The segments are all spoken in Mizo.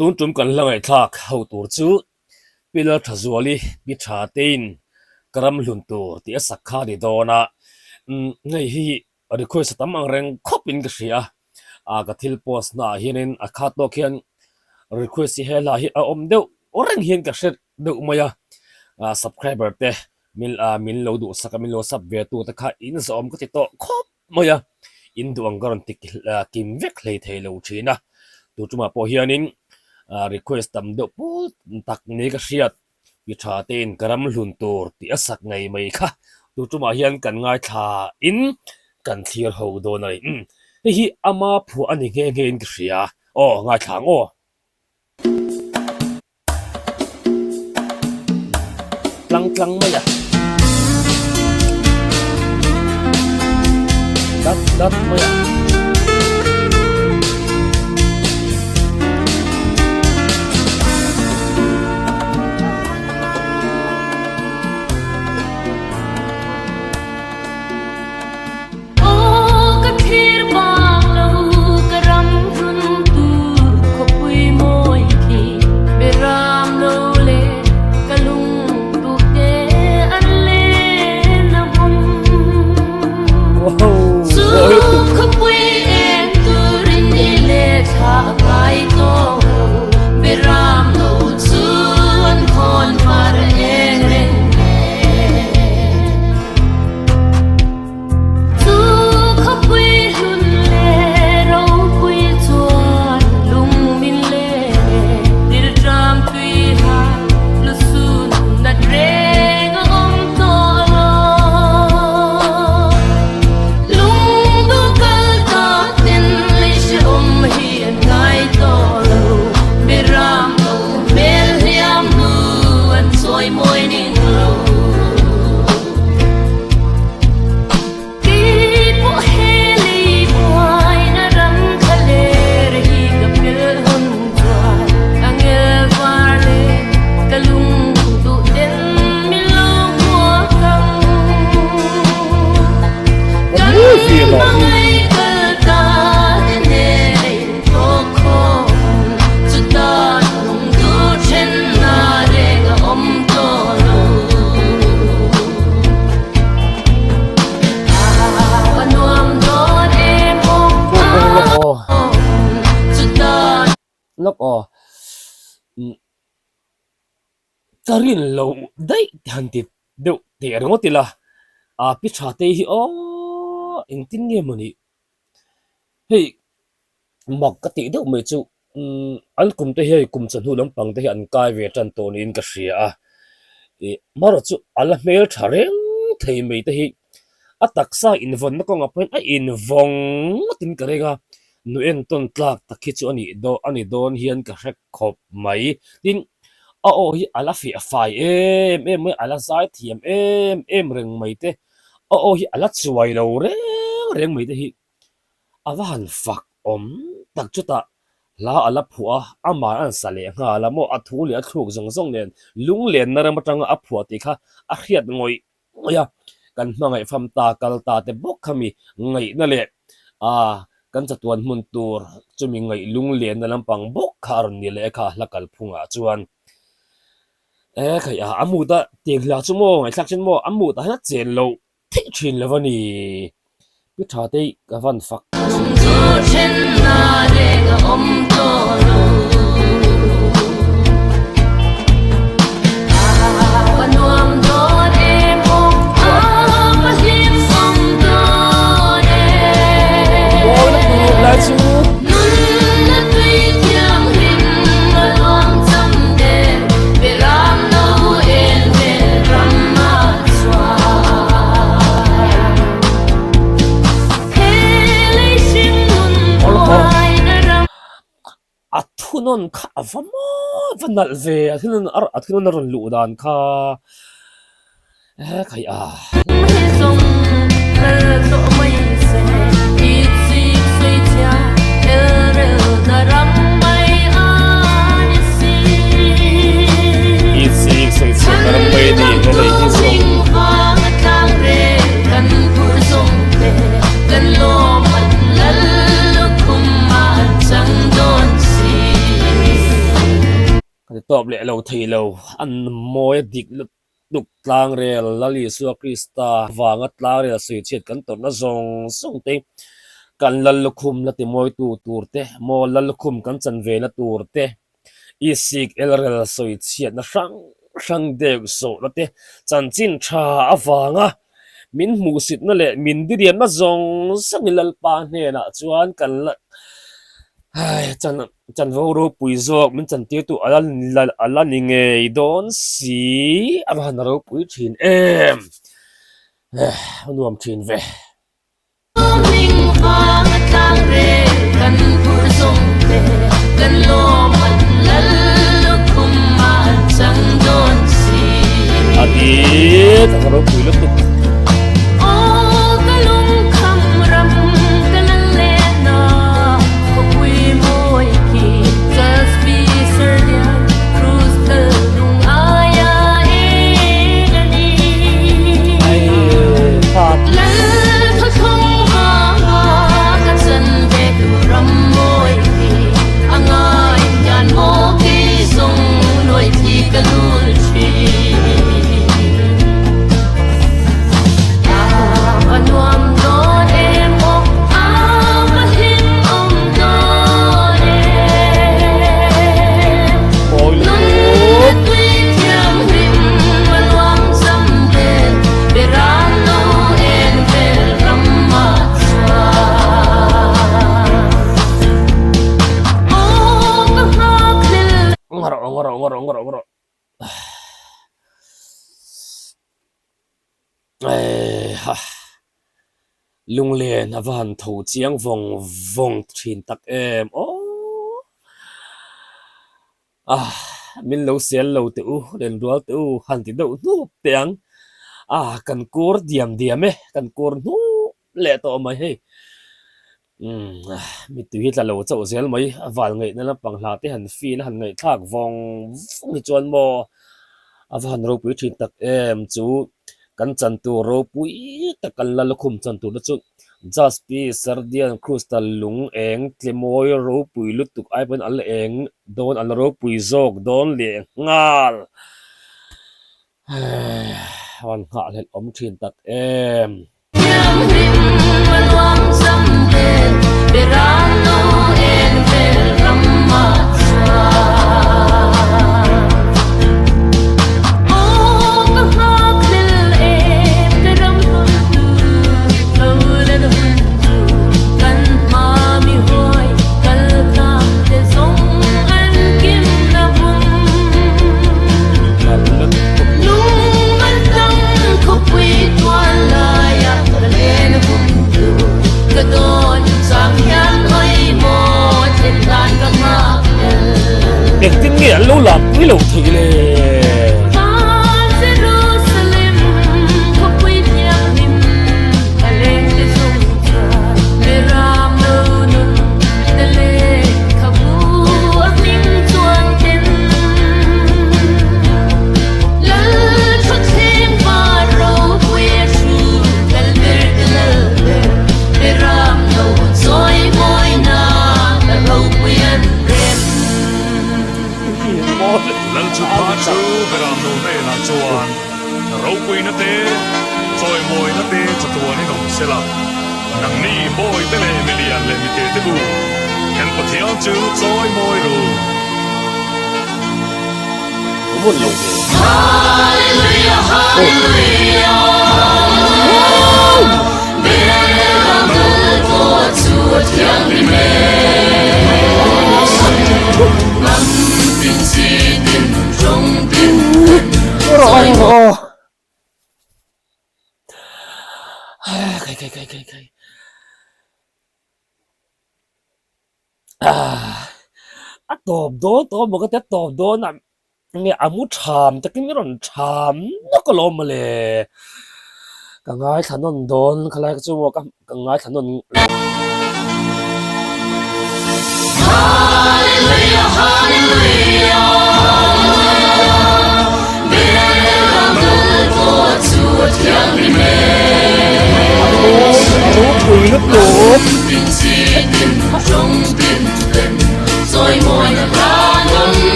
Tun tum kan la ngaihthlak ho tur chu Pi Lalthazuali Pi Tha tein ka ram hlun tur tih a sak kha a ni dawn a, umm hei hi request a tam ang reng khawp in ka hria a, ka thil post na ah hianin a khat tawk hian request hi he hla hi a awm deuh reng hian ka hre deuh mai a, subscriber te min min lo duhsak a min lo sub ve tu te kha in zawm ka ti tawh khawp mai a, in duh ang ka rawn ti kim vek hlei thei lo thin a, tu tumah pawh hianin request tam deuh put tak ni ka hriat mi tha tein ka ram hlun tur tih a sak ngei mai kha tu tumah hian kan ngaithla in kan thlir ho dawn a ni. Umm hei hi ama phuah a ni nghe nghe in ka hria aw ngaithla ang aw. Tlang tlang mai a. Dat dat mai a. Aw ka thlir vang lo ka ram hlun tur khawpui mawi khi be ram lo le ka lung duh te an len a hmun. Chu khawpui eng turin ni le thla a kai tawh lo be ram lo chu an khawn var eng reng hle. Chu khawpui hlun leh ropui chuan lung min leh rilṭam tui ha lusun nat reng a awm tawh lo. Lungduh kal ta ten lei hrehawm hi an ngai tawh lo. Beram lo hmel hliam hnu an chawi mawi ning lo. Keipawh he lei buaina ram kha ler hi ka pel hawn chuan angel var leh ka lung duh ten min lo hmuak ang. Kan hmangaih kal ta te nen a intawk khawm chutah lungduh thenna reng a awm tawh lo. Lawk aw ka rin lo daih te han ti deuh teh ringawt ila a pi tha te hi aw engtin nge maw ni hei Mak ka tih deuh mai chu umm an kum te hian kum chawhnu lampang te hi an kai ve tan tawh niin ka hria a, ih marawh chu a la hmel tha reng thei mai te hi a taksa invawnna kawngah pawhin a invawng ngawtin ka ring a, nu entawn tlak tak hi chu a nih dawn a ni dawn hian ka hre khawp mai. Tin, a aw hi a la fiah fai em em mai, a la zai thiam em em reng mai te, a aw hi a la chuai lo reng reng mai te hi. A va han fak awm tak chutah hla a la phuah a, amah an sa leh nghal a maw, a thu leh a thluk zawng zawng nen lunglenna ram atanga a phuah tih kha a hriat ngawih ngawih a, kan hmangaih fam ta kal ta te bawk kha mi ngaihna leh aa kan chatuan hmun tur chumi ngaih lunglenna lampang bawk kha a rawn ni leh kha hla kalphungah chuan e khaih a, a mut a tiang hla chu maw ngaihthlak chin maw a mut ah hian a chen loh. Theih thin lo a ni. Pi tha te ka van fak thin. Mawi lutuk lai chu. A thunawn kha a va mawi va nalh ve a thunawn a thunawn a rawn luh dan kha e khai a. ti tawp leh lo thei lo, an mawi a dik lutuk tlangrel Lal Isua Krista vanga tlangrel sawichhiat kan tawrhna zawng zawng te, kan Lal lukhum la timawitu tur te, maw Lal lukhum kan chan vena tur te, Isik elrel sawichhiatna hrang hrang deuh zawhna te chanchin tha avanga min hmuhsitna leh min diriamna zawng zawngin Lalpa hnenah chuan kan la chan chanvo ropui zawk min chantirtu a la a la ni ngei dawn si a va han ropui thin em a nuam thin ve. A ti ka va ropui lutuk. Lunglen a va han tho chiang vawng vawng thin tak em aw. Ah, min lo sel lo teh u, len rual teh u, han ti deuh hnup teh ang. Ah, kan kur diam diam e, kan kur hnup leh tawh mai hei. Umm, mittui hi tla lo chauh zel mai, a val ngaihna lampang hla te han feel a han ngaihthlak vawng vawng hi chuan maw a va han ropui thin tak em chu kan chan tur ropui tak kan la lukhum chan tur te chu Jaspi, Sardian, Crystal lung eng tle mawi ropui lutuk ai pawhin an la eng dawn an la ropui zawk dawn leh nghal. A van nghahhlelh awm thin tak em. Engtin nge an lo lam pui lo theih le? Lalchutha chu Beramno hnenah chuan ropuina te, chawimawina te chatuanin awm se la, nangni bawite leh milian leh mitete u, kan Pathian chu chawimawi ru. A tawp dawn tawh maw ka ti a tawp dawn a nge a mu tham takin i rawn tham nawk alawm mawle ka ngaithla nawn dawn khalai kha chu maw ka ngaithla nawn Ropui lutuk.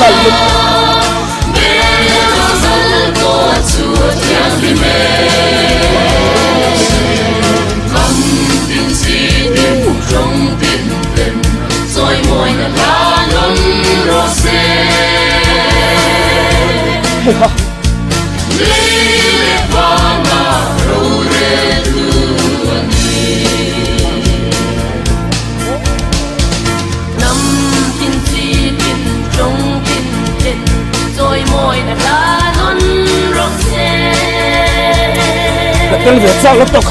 nalh lutuk. Heiha. Ka tel ve chak lutuk.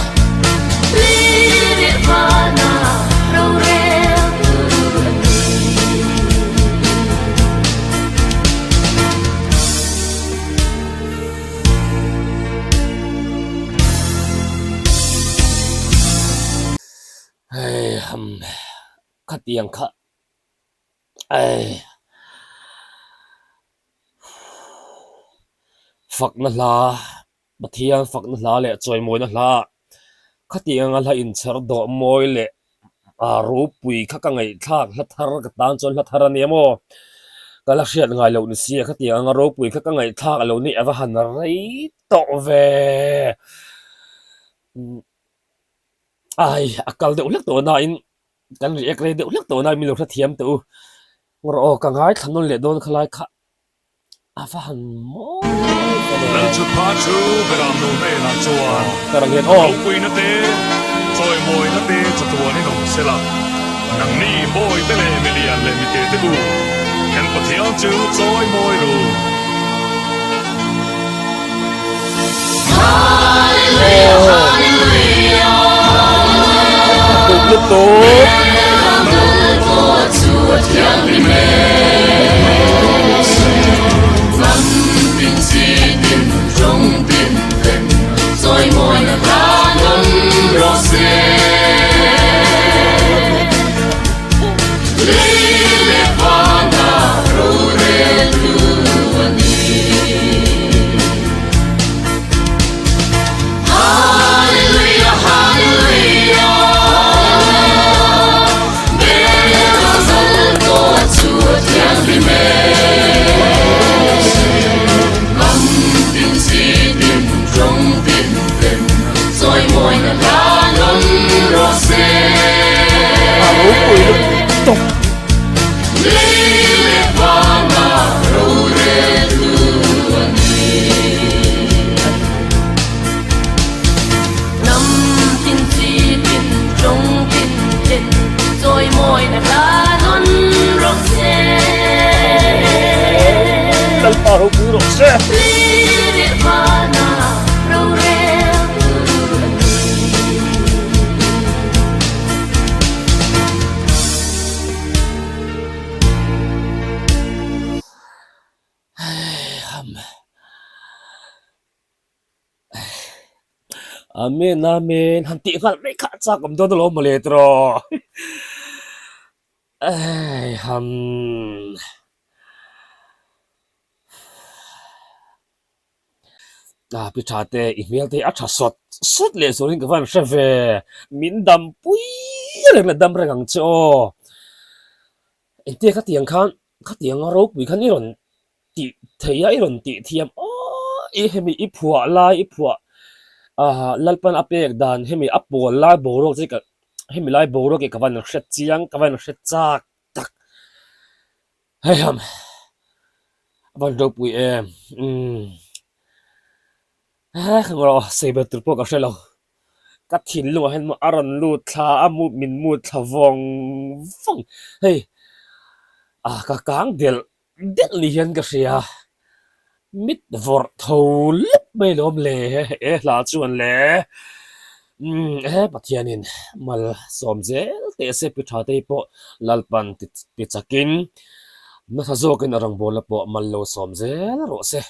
Hei ham khatiang kha ei fakna hla Pathian fakna hla leh chawimawina hla khatiang a hla inchher dawh mawi leh ah ropui kha ka ngaihthlak hla thar ka tan chuan hla thar a nia maw ka la hriat ngai loh ni sia khatiang anga ropui kha ka ngaihthlak a lo ni a va han rei tawh ve. Ai a kal deuh hlek tawh nain kan react rei deuh hlek tawh nain min lo hrethiam teh u rawh aw ka ngaithla nawn leh dawn khalai kha a va han mawi ta le. Lalchutpha chu Beramno hnenah chuan Tarang hian aw. Ropuina te, chawimawina te chatuanin awm sela, nangni bawite leh milian leh mite te u, kan Pathian chu chawimawi ru. A ropui lutuk. Lalpa ropui rawh se. Amen amen han tih nghal mai kha chak awm dawn alawm mawle tiraw eiham a pi tha te i hmel te hi a tha sawt sawt leh zualin ka van hre ve min dam pui reng leh dam reng ang che aw engtia khatiang khan khatiang a ropui khan i rawn tih theih a i rawn tih thiam aw i hemi i phuah lai i phuah ah Lalpan a pek dan hemi a pawl lai boruak che ka hemi lai boruak hi ka van hre chiang ka van hre chak tak heiam a van ropui em umm he sawi tur pawh ka hre lo. Ka thinlungah hian maw a rawn lut thla a mu min mut thla vawng vawng hei ah ka kang delh delh ni hian ka hria mit vawrh tho lep mai lawm le he hla chuan le umm he Pathianin mal sawm zel teh se pi tha te hi pawh Lalpan ti chakin nasa zawkin a rawngbawlna pawh mal lo sawm zel rawh se.